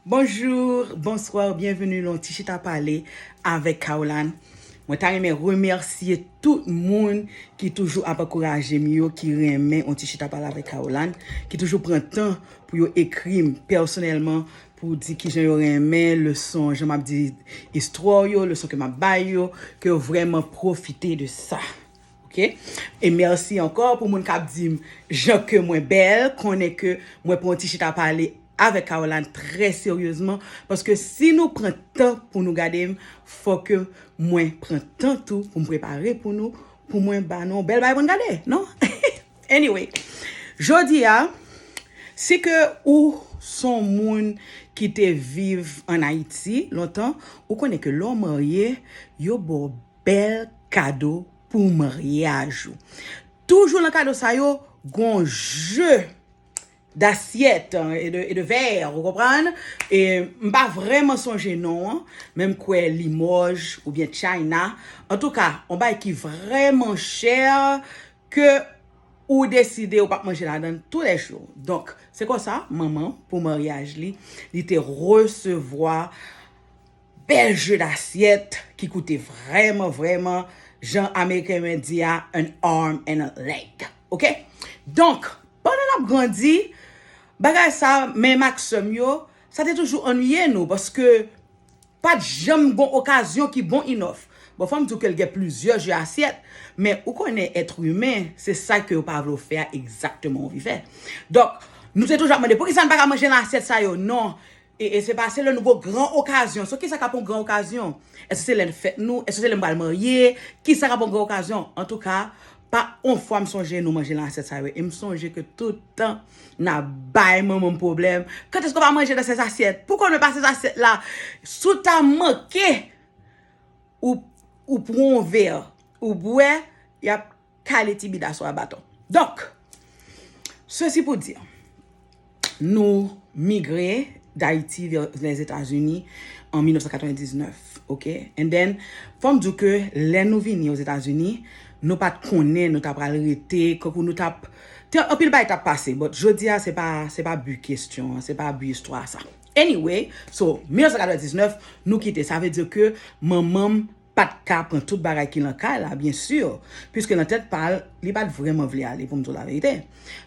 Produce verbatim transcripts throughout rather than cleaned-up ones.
Bonjou, bonswa, byenveni nan Ti Chita Pale avèk Caroline. Mwen ta renmen remèsye tout moun ki toujou ap ankouraje m yo, ki renmen yon Ti Chita Pale avèk Caroline, ki toujou pran tan pou yo ekri m pèsonèlman pou di kijan yo renmen leson, jan m ap di istwa yo, leson ke m ap bay yo, ke yo vrèman pwofite de sa. Ok? E mèsi ankò pou moun k ap di m jan ke mwen bèl, konnen ke mwen pran Ti Chita Pale avèk Caroline trè seryezman, paske si nou pran tan pou nou gade m, fò ke mwen pran tan tou pou m prepare pou nou, pou mwen ba nou yon bèl bagay pou n gade, non? Anyway, jodi a, si ke ou s on moun ki te viv ann Ayiti lontan, ou konnen ke lè w marye, yo ba w bèl kado pou maryaj ou. Toujou nan kado sa yo, gon je dasyèt e de, e de vè, ou konprann? E m pa vrèman sonje non an, men m kwè Limòj oubyen China. Antouka, on bagay ki vrèman chè ke ou deside ou p ap manje ladan l toulèjou. Donk, se konsa, manman, pou maryaj li, li te resevwa bèl je dasyèt ki koute vrèman, vrèman, jan Ameriken yo di a, an arm and a leg. Ok? Donk, pandan n ap grandi, bagay sa, men m ak sè m yo, sa te toujou annuiye nou, paske pa t janm gon okazyon ki bon enough. Bon, fò m di w ke l gen plizyè je asyèt, men ou konnen èt imen, se sa ke yo pa vle w fè a egzakteman ou vin fè. Donk, nou te toujou ap mande, poukisa n pa ka manje nan asyèt sa yo? Non. E, e se pa, se lè nou gon gran okazyon. So, kisa k ap yon gran okazyon? Èske se lè n fèt nou? Èske se lè n pral marye? Kisa k ap yon gran okazyon? Antouka, pa on fwa m sonje nou manje nan asyèt sa yo. E m sonje ke tout tan, n ap bay manman m pwoblèm. Kannyès ke w va manje dans ces assiettes? Pourquoi on ne met pas ces assiettes-là? Si w ta manke, ou, ou pran yon vè, ou bwè, y ap kale ti bida sou a baton. Donk, sesi pou di, nou migre d'Haïti vers les États-Unis en mil nèf san katrevendiznèf, ok? And then, fò m di w ke lè nou vini Ozetazini, nou pa t konnen nou ta pral rete, kankou nou t ap, te, anpil bagay t ap pase, but jodi a, se pa, se pa bi kesyon an, se pa bi istwa sa. Anyway, so, mil nèf san katrevendiznèf, nou kite. Sa vle di ke manman m pa t ka pran tout bagay ki lan kay la, byen si, piske nan tèt pa l, li pa t vrèman vle ale, pou m di w laverite.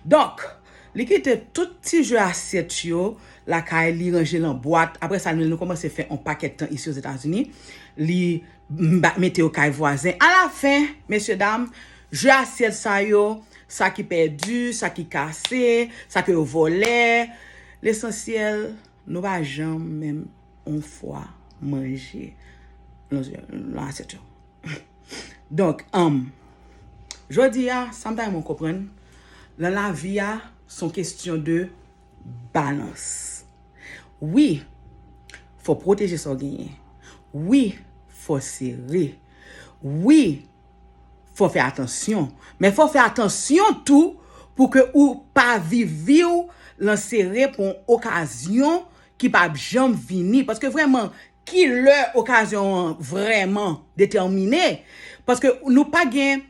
Donk, li kite tout ti je asyèt yo lakay, li ranje l an bwat. Apre sa, nou, nou kòmanse fè on pakèt tan isi Ozetazini. Li m-, ba-, mete yo kay vwazen. Alafen, mesye dam, je asyèt sa yo, sa ki pèdi, sa ki kase, sa ke yo vòlè, lesansyèl, nou pa janm menm on fwa manje lan, lan asyèt yo. Donk, um, jodi a, sa m ta renmen w konprann, lan lavi a, se on kesyon de balans. Wi, fò pwoteje sa w genyen. Wi, fò sere. Wi, fò fè atansyon. Men fò fè atansyon tou pou ke ou pa viv vi w lan sere pou on okazyon ki p ap janm vini. Paske vrèman, ki lè okazyon an vrèman detèmine? Paske nou pa gen,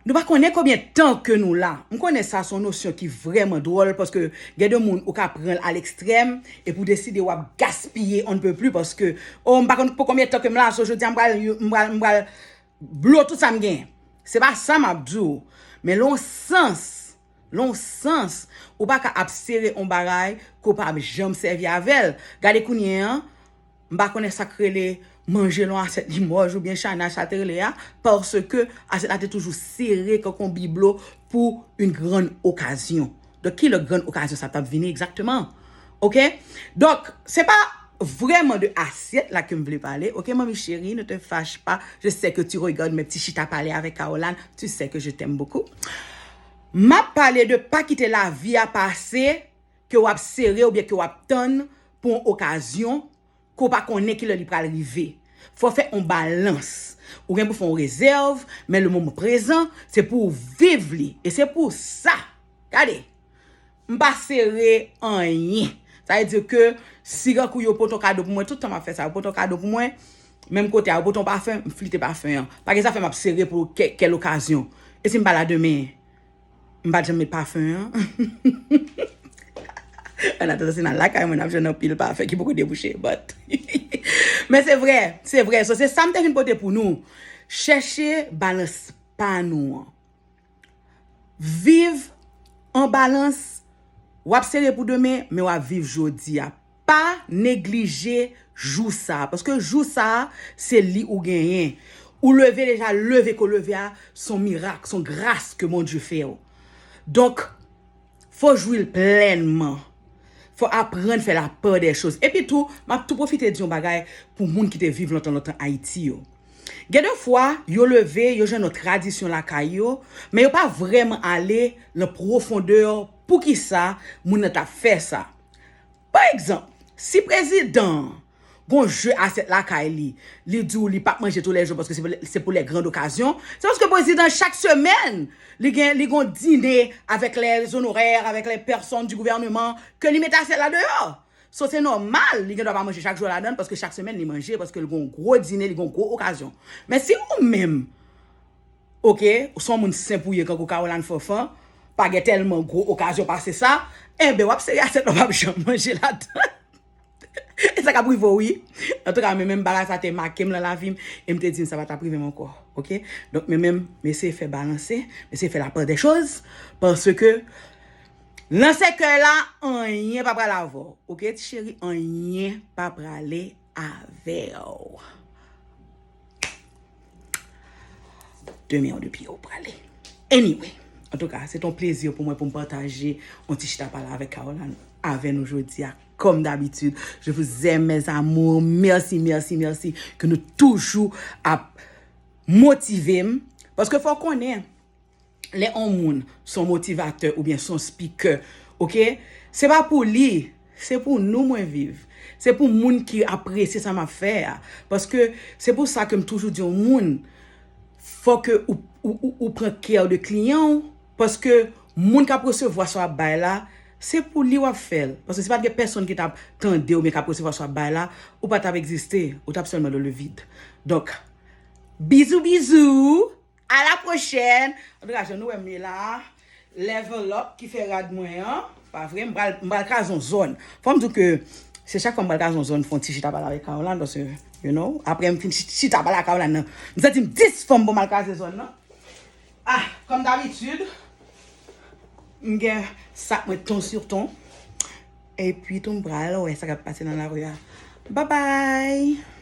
nou pa konnen konbyen tan ke nou la. M konnen sa se yon nosyon ki vrèman dwòl, paske gen de moun ou ka pran l a lekstrèm, epi w deside w ap gaspiye on ne peut plus, paske, oh, m pa konn pou konbyen tan ke m la, so jodi a m pral, m pral, m pral blo tout sa m gen. Se pa sa m ap di w. Men lan on sans, lan on sans, ou pa ka ap sere on bagay ke w p ap janm sèvi avè l. Gade kounye a, m pa konnen sa k rele manje lan asyèt Limòj oubyen China sa te rele a, paske asyèt la te toujou sere kankou on biblo pou yon grann okazyon. Donk, ki lè grann okazyon sa t ap vini egzakteman? Ok? Donk, se pa vrèman de asyèt la ke m vle pale. Ok, manmi cheri, ne te fâche pas. Je sais que tu regardes mes petits chita pale avec Caroline. Tu sais que je t'aime beaucoup. M ap pale de pa kite lavi a pase, ke w ap sere oubyen ke w ap tann pou yon okazyon ke w pa konnen ki lè li pral rive. Fò fè on balans. Ou gen pou fè on rezèv, men le moman prezan, se pou w viv li. E se pou sa. Gade, m pa sere anyen. Sa vle di ke si kankou yo pote on kado pou mwen, tout tan m ap fè sa, yo pote on kado pou mwen, menm kote a, yo pote on pafen, m flite pafen an. Pa gen zafè m ap sere pou kè-, kèl okazyon. E si m pa la demen? M pa t janm met pafen an. An atandan, se nan lakay mwen n ap jwenn anpil pafè ki poko debouche, but men se vre, se vre. So, se sa m te vin pote pou nou. Chèche balans pa nou an. Viv an balans. W ap sere pou demen, men w ap viv jodi a. Pa neglije jou sa a, paske jou sa a, se li ou genyen. Ou leve deja, leve ke w leve a, se yon mirak, se yon gras ke Bondye fè w. Donk, fò jwi l plènman. Fò aprann fè la part des choses. Epi tou, m ap tou pwofite di yon bagay pou moun ki te viv lontan lontan Ayiti yo. Gen de fwa, yo leve, yo jwenn yon tradisyon lakay yo, men yo pa vrèman ale nan pwofondè poukisa moun nan t ap fè sa. Pa egzanp, si prezidan an gon je asyèt lakay li, li di w li p ap manje toulèjou paske se pou, se pou les grandes occasions, se paske prezidan chak semèn, li gen, li gon dine avèk les honoraires, avec les personnes du gouvernement ke li mete asyèt la deyò. So, se nòmal, li gen dwa pa manje chak jou ladan l, paske chak semèn li manje, paske li gon gwo dine, li gon gwo okazyon. Men si ou menm, oke, ou se yon moun senp ou ye, kankou Caroline Fanfan, pa gen tèlman gwo okazyon pase sa, enben, w ap sere asyèt la, w p ap janm manje ladan. E sa k ap rive w, wi. Antouka, men menm bagay sa te make m nan lavi m, e m te di m sa pa t ap rive m ankò, oke? Donk, men menm, m eseye fè balanse, m eseye fè la part des choses, paske nan sèkèy la, anyen pa prale avè w. Oke, ti cheri, anyen pa prale avè w. Demen w de pye w prale. Anyway, antouka, se te yon plezi pou mwen pou m pataje yon ti chita pale avèk Caroline, avè nou jodi a. Comme d'habitude, je vous aime, mes amours. Merci, merci, merci. Ke nou toujou ap motive m. Paske fò konnen, lè yon moun se yon motivatè oubyen se yon speaker, oke? Se pa pou li, se pou nou mwen viv. Se pou moun ki apresye sa m ap fè a. Paske se pou sa ke m toujou di yon moun, fò ke ou, ou, ou, ou pran care de kliyan w, paske moun k ap resevwa sa w ap bay la, se pou li w ap fè l. Paske si pa t gen pèsonn ki t ap tande w oubyen k ap resevwa sa w ap bay la, ou pa t ap egziste, ou t ap sèlman dans le vide. Donk, bizou, bizou! À la prochaine! Antouka, jan nou wè m ye la, level up ki fè rad mwen an, pa vre, m pral, m pral kraze yon zòn. Fò m di w ke se chak fwa m pral kraze yon zòn, fè yon ti chita pale avèk Caroline, paske, you know, apre m fin chi-, chita pale ak Caroline nan, m santi m disfòm pou m al kraze zòn nan. Ah, comme d'habitude, m gen sak mwen ton sur ton. Epi tou m pral wè sa k ap pase nan lari a. Bye bye!